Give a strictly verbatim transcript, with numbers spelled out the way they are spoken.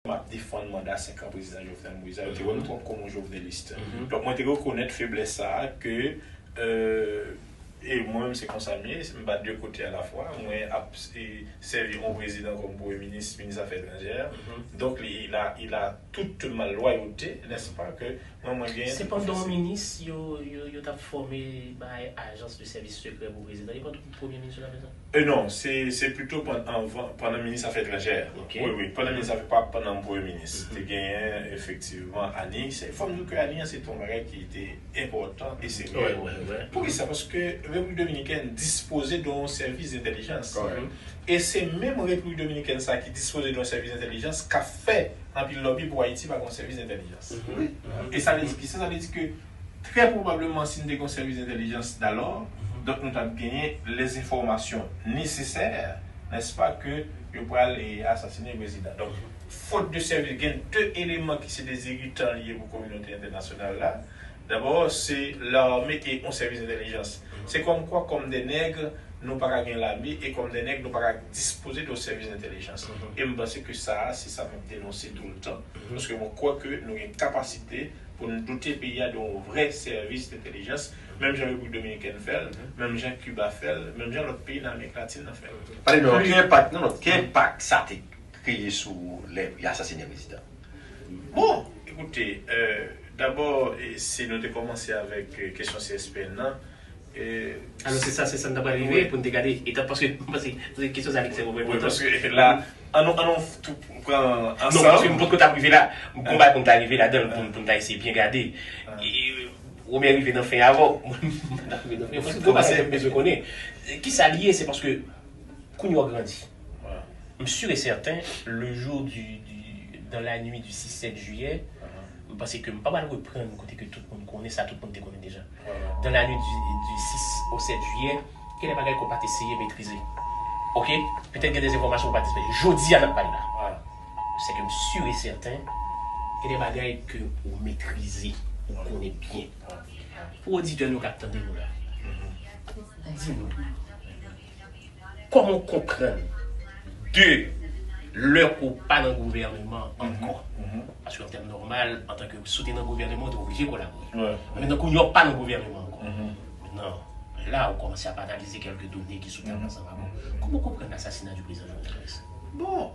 m ap defann manda senk an prezidan Jovenel Moïse la, yo te wè m twòp kòm yon jovenelis. Donk, mwen te rekonèt feblès sa a ke, euh, e mwen menm se konsa m ye, m pa de kote alafwa, mwen ap e, sèvi yon prezidan kòm premye minis, minis afè etranjè. Donk, li, il a, il a toute ma loyauté, n'est-ce pas, ke mwen, mwen gen. Sepandan, yon minis, yo, yo, yo t ap fòme bay ajans de sèvis sekrè pou prezidan. E pa tou premye minis yo t ap fè sa? E non, se, se plito pandan, anvan, pandan minis afè etranjè. Ok. Wi, wi, pandan minis afè, pa pandan premye minis. Te genyen, efektivman, Ani. Se, fò m di ke Ani an, se te yon bagay ki te enpòtan e serye. Wi, wi, wi. Poukisa? Paske Repiblik Dominikèn dispoze de yon sèvis entèlijans. Kòrèk. E se menm Repiblik Dominikèn sa ki dispoze de yon sèvis entèlijans k ap fè anpil lòbi pou Ayiti pa gen yon sèvis entèlijans. Wi. E sa vle di ki sa? Sa vle di ke trè pwobableman, si n te gen yon sèvis entèlijans dalò, donk nou t ap genyen lèzenfòmasyon nesesè, nèspa, ke yo pral, e, asasinen prezidan. Donk, fot de sèvis, gen de eleman ki se deziritan li ye pou kominote entènasyonal la. Dabò, se lame e yon sèvis entèlijans. Se kòmkwa, kòm de nèg, nou pa ka gen lame, e kòm de nèg, nou pa ka dispoze de yon sèvis entèlijans. E m panse ke sa a, se sa m ap denonse touletan. Paske mwen kwè ke nou gen kapasite pou n dote peyi a de yon vrè sèvis entèlijans, menm jan Repiblik Dominikèn fè l, menm jan Kiba fè l, menm jan lòt peyi nan Amerik Latin nan fè l. Pale nou, ki enpak, non, non, ki enpak sa te kreye sou lè y asasinen prezidan? Bon, ekoute, euh, dabò, e, si nou te kòmanse avèk, euh, kesyon C S P N nan, e, alò, se sa, se sa n ta pral rive pou n te gade etap, paske, paske, paske kesyon sa li ekstrèmman enpòtan. Wi, paske la, an nou, an nou tou pran ansanm. Non, paske m potko t ap rive la. M gon bagay pou m ta rive ladan l, pou, pou m ta eseye byen gade. E, Romè rive nan fen avan w. Mwen, m pa t rive nan fen. Paske gon bagay ke m bezwen konnen. Kisa li ye, se paske kounye a w grandi. M sûr et certain, le jour du, du, dans la nuit du six sept juillet, m panse ke m pa pral reprann kote ke tout moun konnen sa, tout moun te konnen deja. Dans la nuit du, du six au sept juillet, gen de bagay ke w pa t eseye metrize. Ok? Petèt gen de enfòmasyon w pa t eseye. Jodi a n ap pale la. Se ke m sûr et certain, gen de bagay ke w metrize, ou konnen byen. Pou oditè nou k ap tande nou la, di nou, kòman w konprann de lè ke w pa nan gouvènman ankò? Paske an tèm nòmal, antanke si w te nan gouvènman, w te oblije kolabore. Men nan kounye a, w pa nan gouvènman ankò. Mentnan, la, ou kòmanse ap analize kèlke done ki sou tab la ansanm avè w. Kòman w konprann asasina du prezidan Jovenel Moïse? Bon,